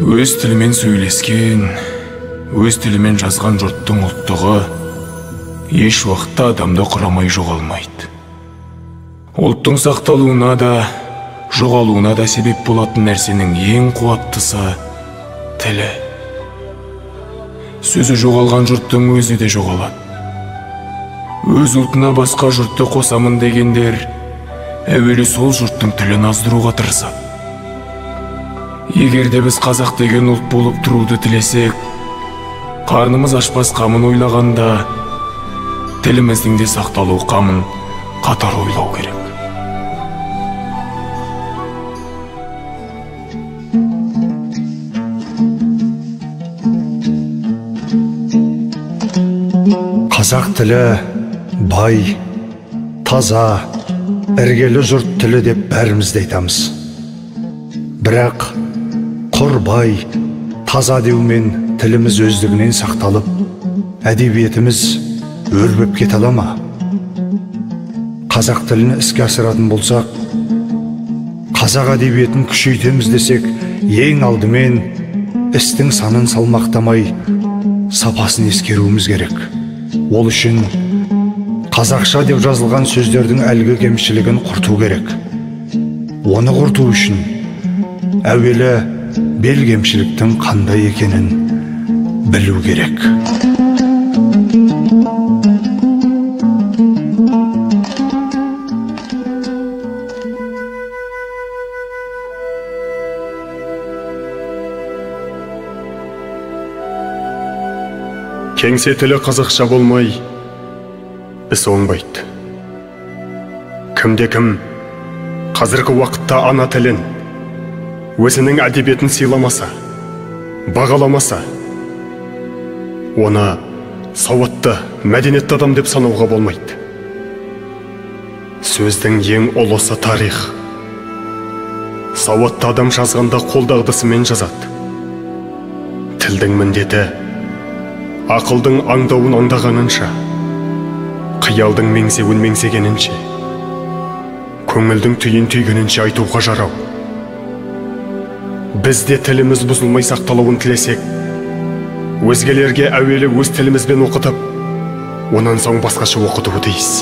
Өз тілімен сөйлескен, өз тілімен жазған жұрттың ұлттығы еш уақытта адамды құрамай жоғалмайды. Ұлттың сақталуына да, жоғалуына да себеп болатын нәрсенің ең қуаттысы тілі. Сөзі жоғалған жұрттың өзі де жоғалады. Өз ұлтына басқа жұртты қосамын дегендер әуелі сол жұрттың тілін аздыруға тырысады. Егер де біз қазақ деген ұлт болып тұруды тілесек, қарнымыз ашпас қамын ойлағанда, тіліміздің де сақталу қамын қатар ойлау керек. Қазақ тілі бай, таза, іргелі жұрт тілі деп бәріміз де айтамыз. Бірақ құр бай, таза деумен тіліміз өздігінен сақталып, әдебиетіміз өрбіп кете ала ма? Қазақ тілін іске асыратын болсақ, қазақ әдебиетін күшейтеміз десек, ең алдымен істің санын салмақтамай, сапасын ескеруіміз керек. Ол үшін қазақша деп жазылған сөздердің әлгі кемшілігін құрту керек. Оны құрту үшін әуелі бел кемшіліктің қандай екенін білу керек. Кеңсе тілі қазақша болмай, іс оңбайды. Кімде-кім қазіргі уақытта ана тілін, өзінің әдебиетін сыйламаса, бағаламаса, оны сауатты, мәдениетті адам деп санауға болмайды. Сөздің ең ұлысы тарих. Сауатты адам жазғанда қолдағдысымен жазады. Тілдің міндеті ақылдың аңдауын аңдағанынша, қиялдың меңзеуін меңзегенінше, көңілдің түйін түйгенінше айтуға жарау. Біз де тіліміз бұзылмай сақталуын тілесек, өзгелерге әуелі өз тілімізбен оқытып, онан соң басқаша оқытуы тиіс.